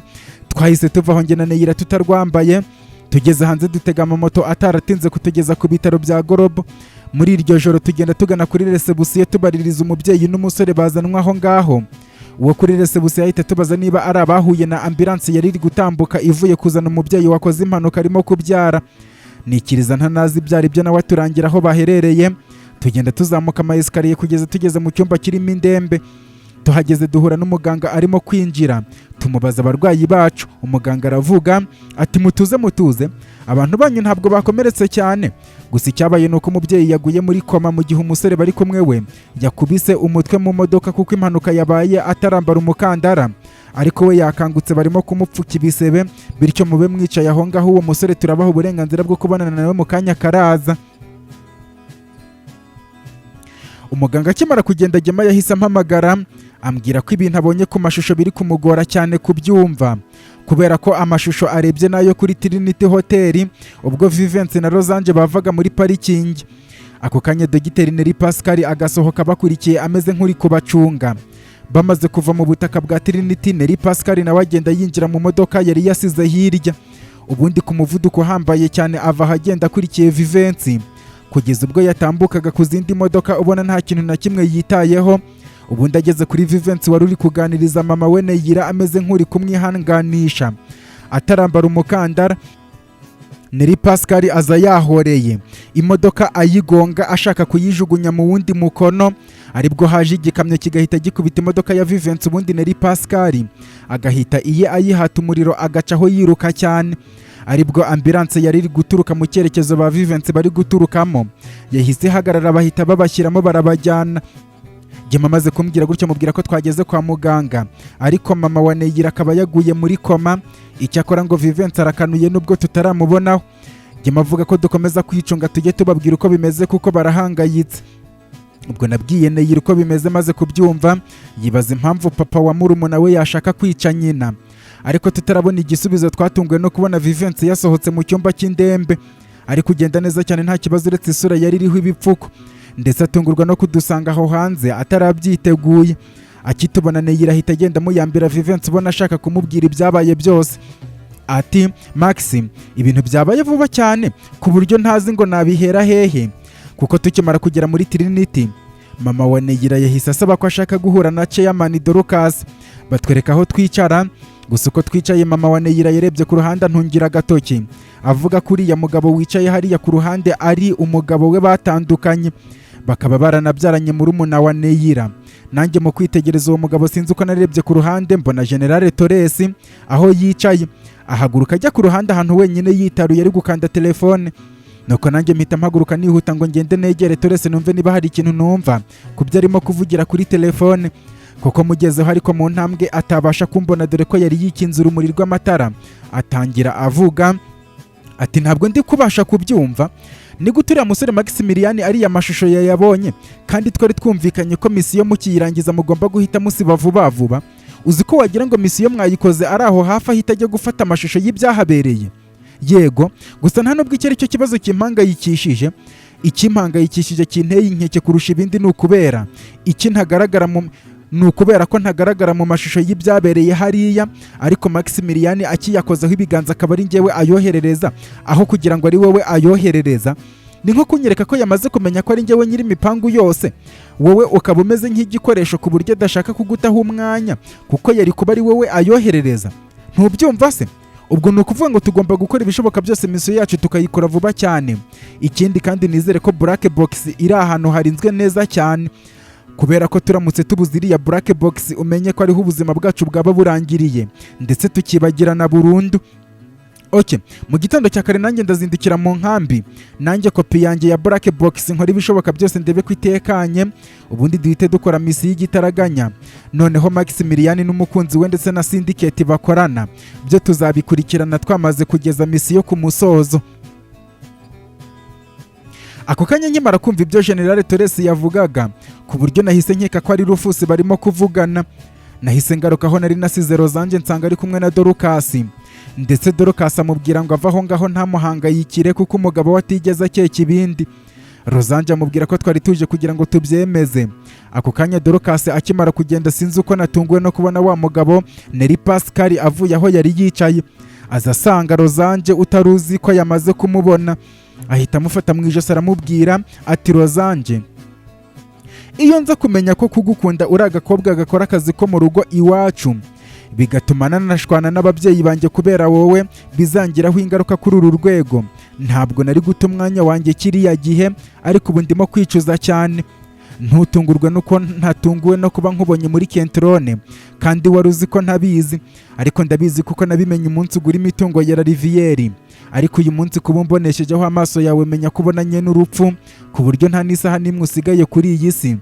Twahise tuva aho njye na Neyira tutarwambaye. Tugeze hanze dutega amamoto ataratinze kutugeza ku bitaro bya Gorobo. Muri iryo joro tugenda tugana kuri resebusiyo, tubaririza umubyeyi n'umusore bazanwa aho ngaho. Uwo kuri resebusiyo ahita tubaza niba ari abahuye na ambulance yari iri gutambuka ivuye kuzana umubyeyi wakoze impanuka arimo kubyara. Nikiriza ntanazi ibyo ari byo, nawe aturangira aho baherereye. Tugenda tuzamuka ama escalier kugeza tugeze mu cyumba kirimo indembe. Tuhageze duhura n'umuganga arimo kwinjira, tumubaza abarwayi bacu. Umuganga aravuga ati: "Mutuze, mutuze, abantu banyu ntabwo bakomeretse cyane. Gusa icyabaye ni uko umubyeyi yaguye muri koma, mu gihe umusore bari kumwe we yakubise umutwe mu modoka, kuko impanuka yabaye atarambara umukandara. Ariko we yakangutse, barimo kumupfuka ibisebe. Bityo mube mwicaye aho ngaho, uwo musore turabaha uburenganzira bwo kubonana nawe mu kanya karaza." Umuganga akimara kugenda, Gema yahise ampamagara, ambwira ko ibintu abonye ku mashusho biri kumugora cyane kubyumva, kubera ko amashusho arebye nayo kuri Trinity Hotel ubwo Vivence na Rosange bavaga muri parikingi. Ako kanya Dogiteri Neri Pascal agasohoka bakurikiye, ameze nk'uri kubacunga. Bamaze kuva mu butaka bwa Trinity, Neri Pascal nawe agenda yinjira mu modoka yari yasize hirya, ubundi ku muvuduko uhambaye cyane ava ahagenda akurikiye Vivence, kugeza ubwo yatambukaga ku zindi modoka ubona nta kintu na kimwe yitayeho. Ubundi ageze kuri Vivence wari uri kuganiriza mama we Neyira, ameze nk'uri kumwihanganisha atarambara umukandara, Neri Pascal aza yahoreye imodoka, ayigonga ashaka kuyijugunya mu wundi mukono, aribwo haje igikamyo kigahita gikubita imodoka ya Vivence. Ubundi Neri Pascal agahita iye ayihata umuriro, agacaho yiruka cyane. Aribwo ambulance yari iri guturuka mu cyerekezo ba Vivence bari guturukamo yahise ihagarara, bahita babashyiramo barabajyana. Gema amaze kumbwira gutyo, mubwira ko twageze kwa muganga, ariko mama wa Neyira akaba yaguye muri koma. Icyakora ngo Vivence arakanuye nubwo tutaramubonaho. Gema avuga ko dukomeza kwicunga, tujye tubabwira uko bimeze kuko barahangayitse. Ubwo nabwiye Neyira uko bimeze. Maze kubyumva yibaza impamvu papa wa murumuna we yashaka kwica nyina. Ariko tutarabona igisubizo, twatunguwe no kubona Vivence yasohotse mu cyumba cy'indembe, ari kugenda neza cyane, nta kibazo, uretse isura yari iriho ibipfuko. Ndetse atungurwa no kudusanga aho hanze atarabyiteguye. Akitubona, Neyira ahita agenda amuyambira Vivence, ubona ashaka kumubwira ibyabaye byose. Ati: "Max, ibintu byabaye vuba cyane ku buryo ntazi ngo nabihera hehe, kuko tukimara kugera muri Trinity, mama wa Neyira yahise asaba ko ashaka guhura na Chairman Dorcas. Batwereka aho twicara. Gusa uko twicaye, mama wa Neyira yarebye ku ruhande antungira agatoki, avuga ko uriya mugabo wicaye hariya ku ruhande ari umugabo we batandukanye, bakaba baranabyaranye murumuna wa Neyira. Nanjye mu kwitegereza uwo mugabo, sinzi uko narebye ku ruhande mbona General Torres aho yicaye, ahaguruka ajya ku ruhande ahantu wenyine yitaruye, ari gukanda telefone. Nuko nanjye mpita mpaguruka nihuta ngo ngende negere Torres, numve niba hari ikintu numva ku byo arimo kuvugira kuri telefone, kuko mugezeho ariko mu ntambwe atabasha kumbona, dore ko yari yikinze urumuri rw'amatara. Atangira avuga ati: "Ntabwo ndi kubasha kubyumva. Ni gute uriya musore Maximilian ariya mashusho yayabonye, kandi twari twumvikanye ko misiyo mukiyirangiza mugomba guhita musiba vuba vuba? Uzi ko wagira ngo misiyo mwayikoze ari aho hafi, ahita ajya gufata amashusho y'ibyahabereye? Yego, gusa nta nubwo icyo ari cyo kibazo kimpangayikishije. Ikimpangayikishije, kinteye inkeke kurusha ibindi, ni ukubera iki ntagaragara mu ni ukubera ko ntagaragara mu mashusho y'ibyabereye hariya, ariko Maximilian akiyakozeho ibiganza akaba ari njyewe ayoherereza aho kugira ngo ari wowe ayoherereza. Ni nko kunyereka ko yamaze kumenya ko ari njyewe nyiri imipangu yose, wowe ukaba umeze nk'igikoresho, ku buryo adashaka kugutaho umwanya kuko yari kuba ari wowe ayoherereza. Ntubyumva se? Ubwo ni ukuvuga ngo tugomba gukora ibishoboka byose misiyo yacu tukayikora vuba cyane. Ikindi kandi, nizere ko black box iri ahantu harinzwe neza cyane, kubera ko turamutse tubuze iriya black box, umenye ko ariho ubuzima bwacu bwaba burangiriye, ndetse tukibagirana burundu. Ok, mu gitondo cya kare nanjye ndazindukira mu nkambi, nanjye kopi yanjye ya black box nkora ibishoboka byose ndebe ko itekanye, ubundi duhite dukora misiyo y'igitaraganya. Noneho Maximilian n'umukunzi we ndetse na syndicate bakorana byo tuzabikurikirana twamaze kugeza misiyo ku musozo." Ako kanya nkimara kumva ibyo General Torres yavugaga, ku buryo nahise nkeka ko ari Rufus barimo kuvugana, nahise ngaruka aho nari nasize Rosange, nsanga ari kumwe na Dorcas. Ndetse Dorcas amubwira ngo ave aho ngaho ntamuhangayikire, kuko umugabo we atigeze akeka ibindi. Rosange amubwira ko twari tuje kugira ngo tubyemeze. Ako kanya Dorcas akimara kugenda, sinzi uko natunguwe no kubona wa mugabo Neri Pascal avuye aho yari yicaye, aza asanga Rosange utari uzi ko yamaze kumubona, ahita amufata mu ijosi, aramubwira ati: "Rosange, iyo nza kumenya ko kugukunda uri agakobwa gakora akazi ko mu rugo iwacu Bigatuma nanashwana n'ababyeyi banjye kubera wowe, bizangiraho ingaruka kuri uru rwego. Ntabwo nari guta umwanya wanjye kiriya gihe, ariko ubu ndimo kwicuza cyane. Ntutungurwe nuko ntatunguwe no kuba nkubonye muri Kentrone, kandi wari uzi ko ntabizi, ariko ndabizi kuko nabimenye umunsi ugura imitungo ya Riviyeri. Ariko uyu munsi kuba umboneshejeho amaso yawe, menya ko ubonanye n'urupfu, ku buryo nta n'isaha n'imwe usigaye kuri iyi si.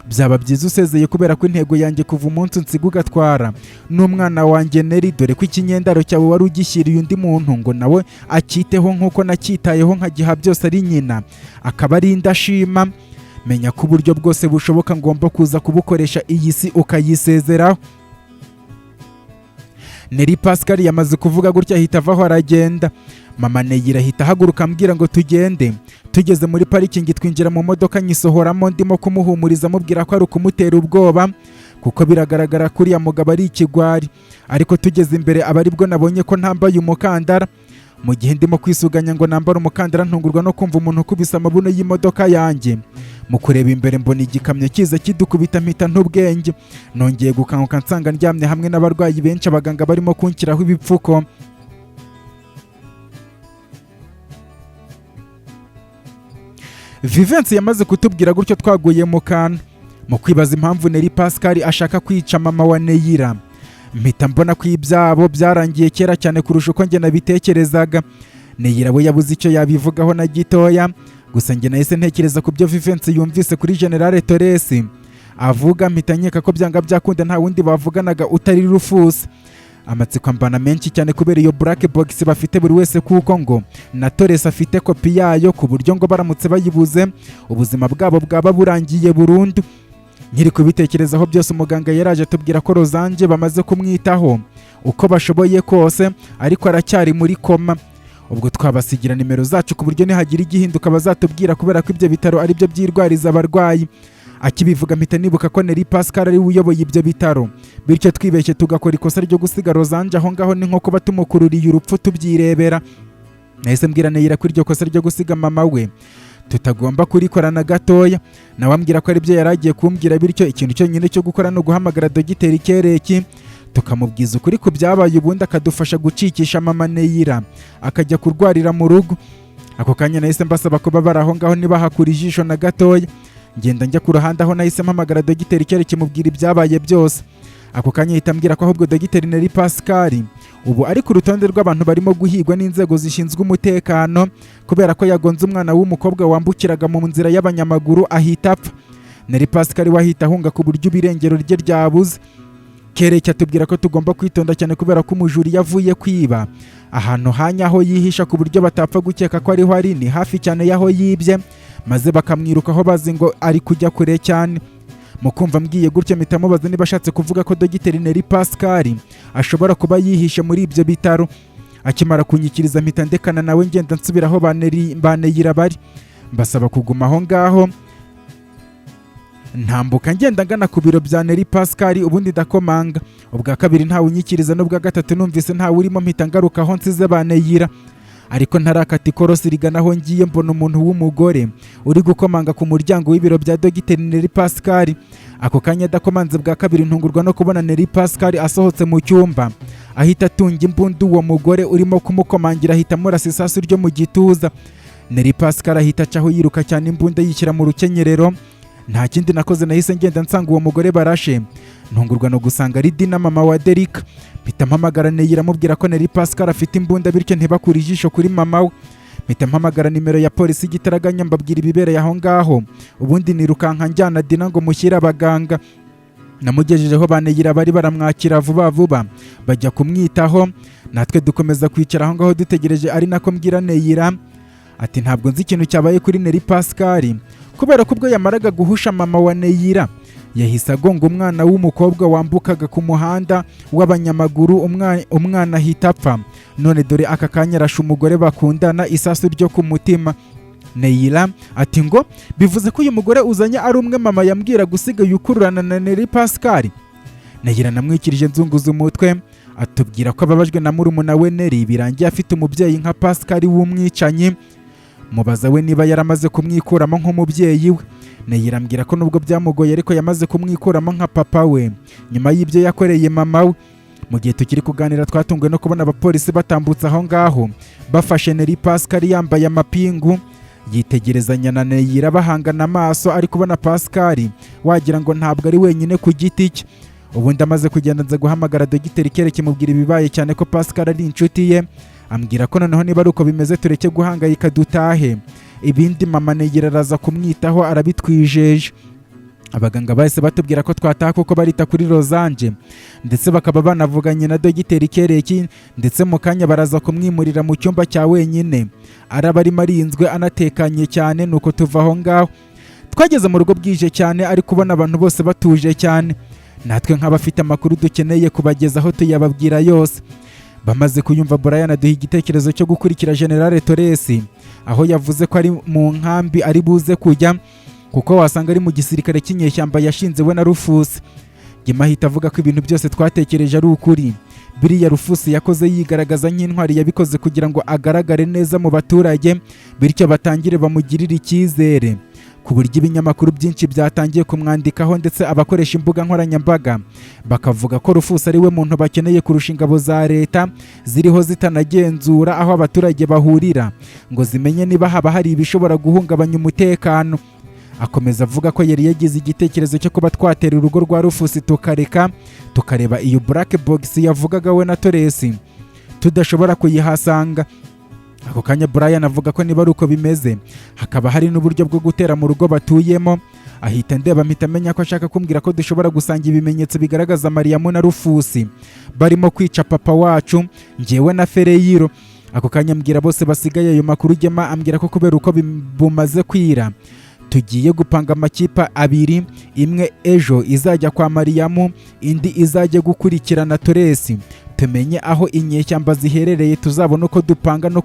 Byaba byiza usezeye, kubera ko intego yanjye kuva umunsi unsiga ugatwara n'umwana wanjye Neri, dore ko ikinyendaro cyawe wari ugishyiriye undi muntu ngo nawe akiteho nk'uko nacyitayeho nkagiha byose, ari nyina, akaba ari indashima. Menya ko uburyo bwose bushoboka ngomba kuza kubukoresha, iyi si ukayisezeraho." Neri Pascal yamaze kuvuga gutya, ahita avaho aragenda. Mama Neyira ahita ahaguruka ambwira ngo tugende. Tugeze muri parikingi, twinjira mu modoka, nyisohoramo ndimo kumuhumuriza, amubwira ko ari ukumutera ubwoba, kuko biragaragara ko uriya mugabo ari ikigwari. Ariko tugeze imbere aba aribwo nabonye ko ntambaye umukandara. Mu gihe ndimo kwisuganya ngo nambare umukandara, ntungurwa no kumva umuntu ukubise amabuno y'imodoka yanjye. Mu kureba imbere, mbona igikamyo kiza kidukubita, mpita ntubwenge. Nongeye gukanguka nsanga ndyamye hamwe n'abarwayi benshi, abaganga barimo kunshyiraho ibipfuko. Vivensi yamaze kutubwira gutyo, twaguye mu kantu mu kwibaza impamvu Neri Pascal ashaka kwica mama wa Neyira. Mpita mbona ko ibyabo byarangiye kera cyane kurusha uko njye nabitekerezaga. Neyira we yabuze icyo yabivugaho na gitoya. Gusa njye nahise ntekereza ku byo Vivensi yumvise kuri Generale Torres avuga, mpita nkeka ko byanga byakunda nta wundi bavuganaga utari Rufusi. Amatsiko ambana menshi cyane kubera iyo black box bafite buri wese, kuko ngo na Torres afite kopi yayo, ku buryo ngo baramutse bayibuze ubuzima bwabo bwaba burangiye burundu. Nkiri kubitekerezaho byose, umuganga yaraje atubwira ko Rozange bamaze kumwitaho uko bashoboye kose, ariko aracyari muri koma. Ubwo twabasigira nimero zacu, ku buryo nihagira igihinduka bazatubwira, kubera ko ibyo bitaro ari byo byirwariza abarwayi. Akibivuga mpita nibuka ko Neri Pascal ari we uyoboye ibyo bitaro, bityo twibeshye tugakora ikosa ryo gusiga Rozange aho ngaho, ni nko kuba tumukururiye urupfu tubyirebera. Nahise mbwira Neyira ko iryo kosa ryo gusiga mama we tutagomba kurikora na gatoya. Nawe ambwira ko aribyo yari agiye kumbwira, bityo ikintu cyonyine cyo gukora ni uguhamagara dogiteri Kereki, tukamubwiza ukuri ku byabaye, ubundi akadufasha gucikisha mama Neyira akajya kurwarira mu rugo. Ako kanya nahise mbasaba kuba bari aho ngaho ntibahakura ijisho na gatoya. Ngenda njya ku ruhande, aho nahise mpamagara dogiteri Kereki, mubwira ibyabaye byose. Ako kanya ahita ambwira ko ahubwo dogiteri Neri Pascal ubu ari ku rutonde rw'abantu barimo guhigwa n'inzego zishinzwe umutekano, kubera ko yagonze umwana w'umukobwa wambukiraga mu nzira y'abanyamaguru ahita apfa. Neri Pascal we ahita ahunga, ku buryo ibirengero rye ryabuze. Kereke atubwira ko tugomba kwitonda cyane, kubera ko umujura iyo avuye kwiba, ahantu hanya aho yihisha ku buryo batapfa gukeka ko ariho ari ni hafi cyane y'aho yibye, maze bakamwirukaho bazi ngo ari kujya kure cyane. Mu kumva mbwiye gutyo, mpita mubaza niba ashatse kuvuga ko dogiteri Neri Pascal ashobora kuba yihishe muri ibyo bitaro. Akimara kunyikiriza, mpita ndekana nawe, ngenda nsubira aho ba Neyira bari, mbasaba kuguma aho ngaho. Ntambuka ngenda ngana ku biro bya Neri Pascal, ubundi ndakomanga. Ubwa kabiri ntawe unyikiriza, n'ubwa gatatu numvise ntawe urimo, mpita ngaruka aho nsize ba Neyira. Ariko ntarakata ikorosi rigana aho ngiye, mbona umuntu w'umugore uri gukomanga ku muryango w'ibiro bya dogiteri Neri Pascal. Ako kanya adakomanze bwa kabiri, ntungurwa no kubona Neri Pascal asohotse mu cyumba, ahita atunga imbunda uwo mugore urimo kumukomangira, ahita amurasa isasu ryo mu gituza. Neri Pascal ahita acaho yiruka cyane, imbunda yishyira mu rukenyerero. Nta kindi nakoze, nahise ngenda nsanga uwo mugore barashe. Ntungurwa no gusanga ari Dina, mama wa Derika. Mpita mpamagara Neyira, amubwira ko Neri Pascal afite imbunda, bityo ntibakure ijisho kuri mama we. Mpita mpamagara nimero ya polisi igitaraganya, mbabwira ibibereye aho ngaho, ubundi nirukanka njyana Dina ngo mushyire abaganga. Namugejejeho ba Neyira bari, baramwakira vuba vuba, bajya kumwitaho, natwe dukomeza kwicara aho ngaho dutegereje, ari nako mbwira Neyira ati: "Ntabwo nzi ikintu cyabaye kuri Neri Pascal, kubera ko ubwo yamaraga guhusha mama wa Neyira yahise agonga umwana w'umukobwa wambukaga ku muhanda w'abanyamaguru, umwana ahita apfa. None dore aka kanya arashe umugore bakundana isasu ryo ku mutima." Neyira ati: "Ngo bivuze ko uyu mugore uzanye ari umwe mama yambwira gusigaye ukururana na Neri Pascal?" Neyira namwikirije nzunguza umutwe. Atubwira ko ababajwe na murumuna we Neri birangiye afite umubyeyi nka Pascal w'umwicanyi. Mubaza we niba yaramaze kumwikuramo nk'umubyeyi we. Neyira ambwira ko nubwo byamugoye, ariko yamaze kumwikuramo nka papa we nyuma y'ibyo yakoreye mama we. Mu gihe tukiri kuganira, twatunguwe no kubona abapolisi batambutse aho ngaho bafashe Neri. Pascal yambaye amapingu, yitegerezanya na Neyira, bahangana amaso. Ari kubona Pascal wagira ngo ntabwo ari wenyine ku giti cye. Ubundi amaze kugenda, nza guhamagara Dogiteri Kereke, mubwira ibibaye, cyane ko Pascal ari inshuti ye. Ambwira ko noneho niba ari uko bimeze tureke guhangayika, dutahe, ibindi mama Neyira araza kumwitaho, arabitwijeje. Abaganga bahise batubwira ko twataha kuko barita kuri Rozanje, ndetse bakaba banavuganye na Dogiteri Kereki, ndetse mu kanya baraza kumwimurira mu cyumba cya wenyine, araba arimo arinzwe anatekanye cyane. Nuko tuva aho ngaho, twageze mu rugo bwije cyane, ari kubona abantu bose batuje cyane. Natwe nk'abafite amakuru dukeneye kubagezaho tuyababwira yose. Bamaze kuyumva, Brian aduha igitekerezo cyo gukurikira General Torres aho yavuze ko ari mu nkambi ari buze kujya, kuko wasanga ari mu gisirikare cy'inyeshyamba yashinze we na Rufusi. Gema ahita avuga ko ibintu byose twatekereje ari ukuri. Biriya Rufusi yakoze yigaragaza nk'intwari, yabikoze kugira ngo agaragare neza mu baturage, bityo batangire bamugirire icyizere, ku buryo ibinyamakuru byinshi byatangiye kumwandikaho, ndetse abakoresha imbuga nkoranyambaga bakavuga ko Rufusi ari we muntu bakeneye kurusha ingabo za leta ziriho zitanagenzura aho abaturage bahurira ngo zimenye niba haba hari ibishobora guhungabanya umutekano. Akomeza avuga ko yari yagize igitekerezo cyo kuba twatera urugo rwa Rufusi, tukareka tukareba iyo black box yavugaga we na Torres tudashobora kuyihasanga. Ako kanya Brian avuga ko niba ari uko bimeze, hakaba hari n'uburyo bwo gutera mu rugo batuyemo. Ahita ndeba, mpita amenya ko ashaka kumbwira ko dushobora gusanga ibimenyetso bigaragaza Mariyamu na Rufusi barimo kwica papa wacu, njyewe na Fereyiro. Ako kanya ambwira bose basigaye ayo makuru. Gema ambwira ko kubera uko bumaze kwira, tugiye gupanga amakipe abiri: imwe ejo izajya kwa Mariyamu, indi izajya gukurikirana Toresi, tumenye aho inyeshyamba ziherereye, tuzabona uko dupanga no